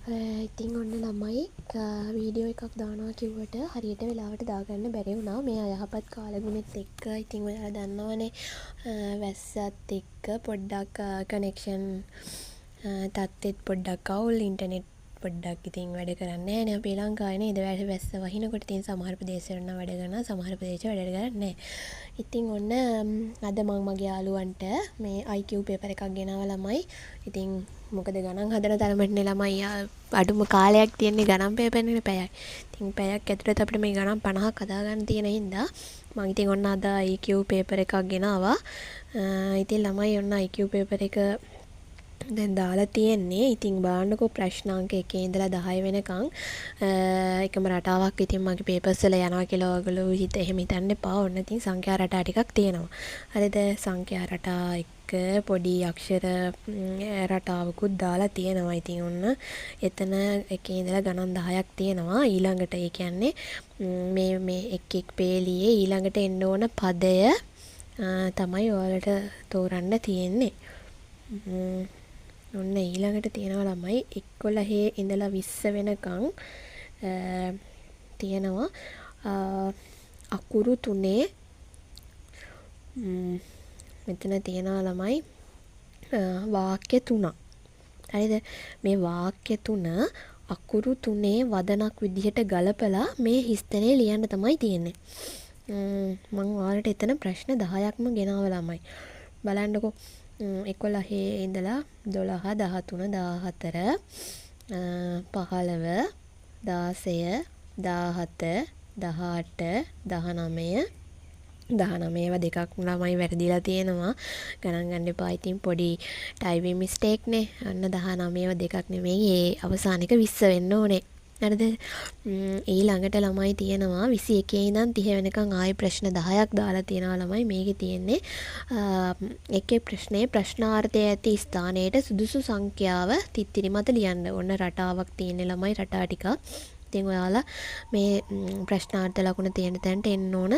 ඉතින් ඔන්න ළමයි වීඩියෝ එකක් දානවා කිව්වට හරියට වෙලාවට දාගන්න බැරි වුණා මේ අයහපත් කාලගුණෙත් එක්ක. ඉතින් ඔයාලා දන්නවනේ වැස්සත් එක්ක පොඩ්ඩක් කනෙක්ෂන් තත්ත්වෙත් පොඩ්ඩක් අවුල්, ඉන්ටර්නෙට් පොඩ්ඩක් ඉතින් වැඩ කරන්නේ නෑනේ අපේ ලංකාවේ නේද? වැස්ස වහිනකොට ඉතින් සමහර ප්‍රදේශවල නම් වැඩ කරනවා, සමහර ප්‍රදේශ වැඩ කරන්නේ නෑ. ඉතින් ඔන්න අද මං මගේ යාළුවන්ට මේ IQ paper එකක් ගෙනාවා ළමයි. ඉතින් මොකද ගණන් හදන තරමටනේ ළමයි අඩුම කාලයක් තියෙන්නේ ගණන් පේපර් නේ පැයයි. ඉතින් පැයක් ඇතුළත අපිට මේ ගණන් 50ක් හදාගන්න තියෙන හින්දා මං ඉතින් ඔන්න අද IQ paper එකක් ගෙනාවා. ඉතින් ළමයි ඔන්න IQ paper එක දැන් දාලා තියෙන්නේ. ඉතින් බලන්නකෝ ප්‍රශ්න අංක 1 ඉඳලා 10 වෙනකන් එකම රටාවක් ඉතින් මගේ පේපර්ස් වල යනවා කියලා ඔයගොල්ලෝ එහෙම හිතන්න එපා. ඔන්න ඉතින් සංඛ්‍යා රටා ටිකක් තියෙනවා. හරිද? සංඛ්‍යා රටා එක්ක පොඩි අක්ෂර රටාවකුත් දාලා තියෙනවා. ඉතින් ඔන්න එතන එකේ ඉඳලා ගණන් 10ක් තියෙනවා. ඊළඟට ඒ කියන්නේ මේ එක් එක් පේලියේ ඊළඟට එන්න ඕන පදය තමයි ඔයාලට තෝරන්න තියෙන්නේ. ඔන්න ඊළඟට තියෙනවා ළමයි 11 ඉඳලා 20 වෙනකන් තියෙනවා අකුරු තුනේ මෙතන තියෙනවා ළමයි වාක්‍ය තුනක්. හරිද? මේ වාක්‍ය තුන අකුරු තුනේ වදනක් විදිහට ගලපලා මේ හිස්තැනේ ලියන්න තමයි තියෙන්නේ. මං ඔයාලට එතන ප්‍රශ්න 10ක්ම ගෙනාවා ළමයි. බලන්නකෝ 11 ඉඳලා 12, 13, 14, 15, 16, 17, 18, 19, 19 ඒවා දෙකක් ළමයි වැරදිලා තියෙනවා. ගණන් ගන්න එපා. ඉතින් පොඩි ටයිපින් මිස්ටේක් නේ. අන්න 19 ඒවා දෙකක් නෙමෙයි. ඒ අවසාන එක 20 වෙන්න ඕනේ. හරිද? ඊළඟට ළමයි තියෙනවා 21 ඉඳන් 30 වෙනකන් ආයේ ප්‍රශ්න 10ක් දාලා තියෙනවා ළමයි. මේකේ තියෙන්නේ එක් එක් ප්‍රශ්නයේ ප්‍රශ්නාර්ථය ඇති ස්ථානයට සුදුසු සංඛ්‍යාව තිත්තිරි මත ලියන්න. ඔන්න රටාවක් තියෙන්නේ ළමයි, රටා ටිකක්. ඉතින් ඔයාලා මේ ප්‍රශ්නාර්ථ ලකුණ තියෙන තැනට එන්න ඕන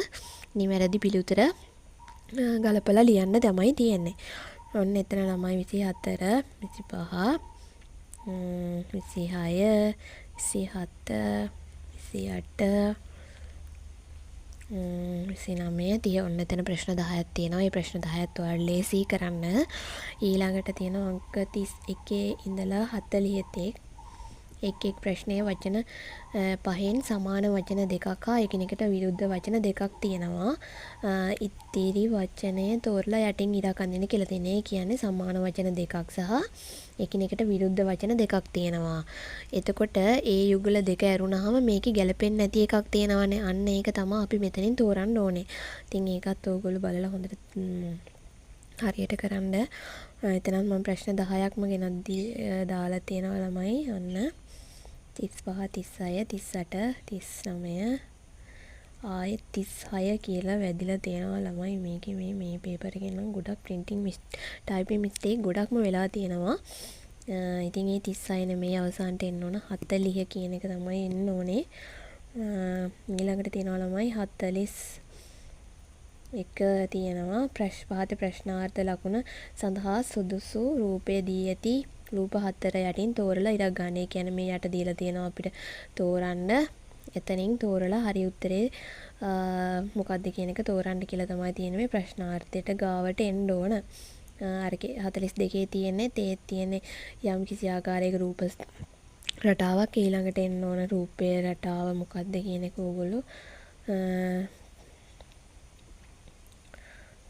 නිවැරදි පිළිතුර ගලපලා ලියන්න තමයි තියෙන්නේ. ඔන්න එතන ළමයි 24, 25, 26, 27, 28, 29, 30. ඔන්න එතන ප්‍රශ්න 10ක් තියෙනවා. මේ ප්‍රශ්න 10ත් ඔයාලා ලේසි කරන්න. ඊළඟට තියෙනවා අංක 31 ඉඳලා 40 තෙක් එක් එක් ප්‍රශ්නයේ වචන පහෙන් සමාන වචන දෙකක් හා එකිනෙකට විරුද්ධ වචන දෙකක් තියෙනවා. ඉතිරි වචනය තෝරලා යටින් ඉරක් අඳින්න කියලා තියෙනවා. ඒ කියන්නේ සමාන වචන දෙකක් සහ එකිනෙකට විරුද්ධ වචන දෙකක් තියෙනවා. එතකොට ඒ යුගල දෙක ඇරුණාම මේකේ ගැලපෙන්නේ නැති එකක් තියෙනවානේ. අන්න ඒක තමයි අපි මෙතනින් තෝරන්න ඕනේ. ඉතින් ඒකත් ඕගොල්ලෝ බලලා හොඳට හරියට කරන්න. එතනත් මම ප්‍රශ්න 10ක්ම ගෙනත් දාලා තියෙනවා ළමයි. අන්න 35, 36, 38, 39, ආයෙත් 36 කියලා වැදිලා තියෙනවා ළමයි. මේකේ මේ පේපර් එකෙන් නම් ගොඩක් ප්‍රින්ටිං ටයිපින් මිස්ටේක් ගොඩක්ම වෙලා තියෙනවා. ඉතින් ඒ 36 නෙමෙයි අවසානට එන්න ඕන 40 කියන එක තමයි එන්න ඕනේ. ඊළඟට තියෙනවා ළමයි 41 තියෙනවා. පහත ප්‍රශ්නාර්ථ ලකුණ සඳහා සුදුසු රූපය දී ඇති රූප 4 යටින් තෝරලා ඉරක් ගන්න. ඒ කියන්නේ මේ යට දීලා තියෙනවා අපිට තෝරන්න. එතනින් තෝරලා හරි උත්තරේ මොකද්ද කියන එක තෝරන්න කියලා තමයි තියෙන්නේ මේ ප්‍රශ්නාර්ථයට ගාවට එන්න ඕන. අරකේ 42 තියෙන්නේ තේ තියෙන්නේ යම් කිසි ආකාරයක රූප රටාවක්. ඊළඟට එන්න ඕන රූපය රටාව මොකද්ද කියන එක ඕගොල්ලෝ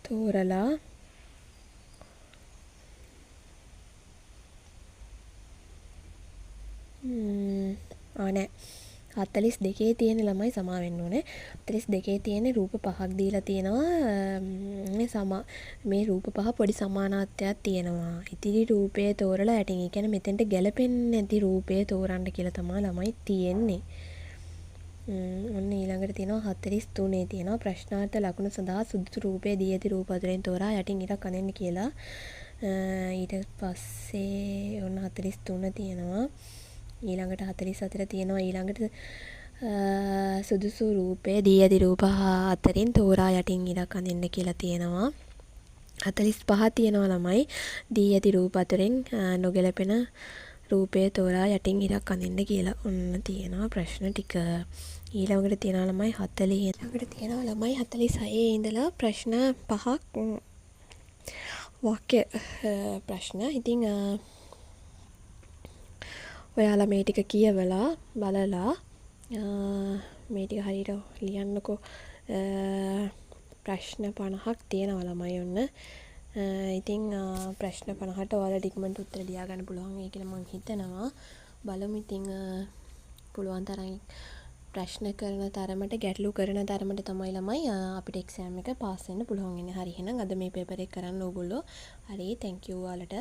තෝරලා නෑ 42 තියෙන ළමයි සමා වෙන්න ඕනේ. 42 තියෙන රූප පහක් දීලා තියෙනවා. මේ රූප පහ පොඩි සමානාත්වයක් තියෙනවා. ඉතිරි රූපය තෝරලා යටින්, ඒ කියන්නේ මෙතෙන්ට ගැලපෙන්නේ නැති රූපය තෝරන්න කියලා තමයි ළමයි තියෙන්නේ. ඔන්න ඊළඟට තියෙනවා 43 තියෙනවා ප්‍රශ්නාර්ථ ලකුණු සඳහා සුදුසු රූපය දී ඇති රූප අතුරෙන් තෝරා යටින් ඉරක් අඳින්න කියලා. ඊට පස්සේ ඔන්න 43 තියෙනවා. ඊළඟට 44 තියෙනවා. ඊළඟට සුදුසු රූපය දී ඇති රූප අතරින් තෝරා යටින් ඉරක් අඳින්න කියලා තියෙනවා. 45 තියෙනවා ළමයි. දී ඇති රූප අතරින් නොගැලපෙන රූපය තෝරා යටින් ඉරක් අඳින්න කියලා. ඔන්න තියෙනවා ප්‍රශ්න ටික. ඊළඟට තියෙනවා ළමයි 40, ඊළඟට තියෙනවා ළමයි 46 ඉඳලා ප්‍රශ්න පහක් වාක්‍ය ප්‍රශ්න. ඉතින් ඔයාලා මේ ටික කියවලා බලලා මේ ටික හරියට ලියන්නකෝ. ප්‍රශ්න 50ක් තියෙනවා ළමයි ඔන්න. ඉතින් ප්‍රශ්න 50ට ඔයාලට ඉක්මනට උත්තර ලියා ගන්න පුළුවන් වෙයි කියලා මං හිතනවා. බලමු ඉතින් පුළුවන් තරම් ප්‍රශ්න කරන තරමට, ගැටලු කරන තරමට තමයි ළමයි අපිට එක්සෑම් එක පාස් වෙන්න පුළුවන් වෙන්නේ. හරි, එහෙනම් අද මේ පේපර් එක කරන්න ඕගොල්ලෝ. හරි, thank you ඔයාලට.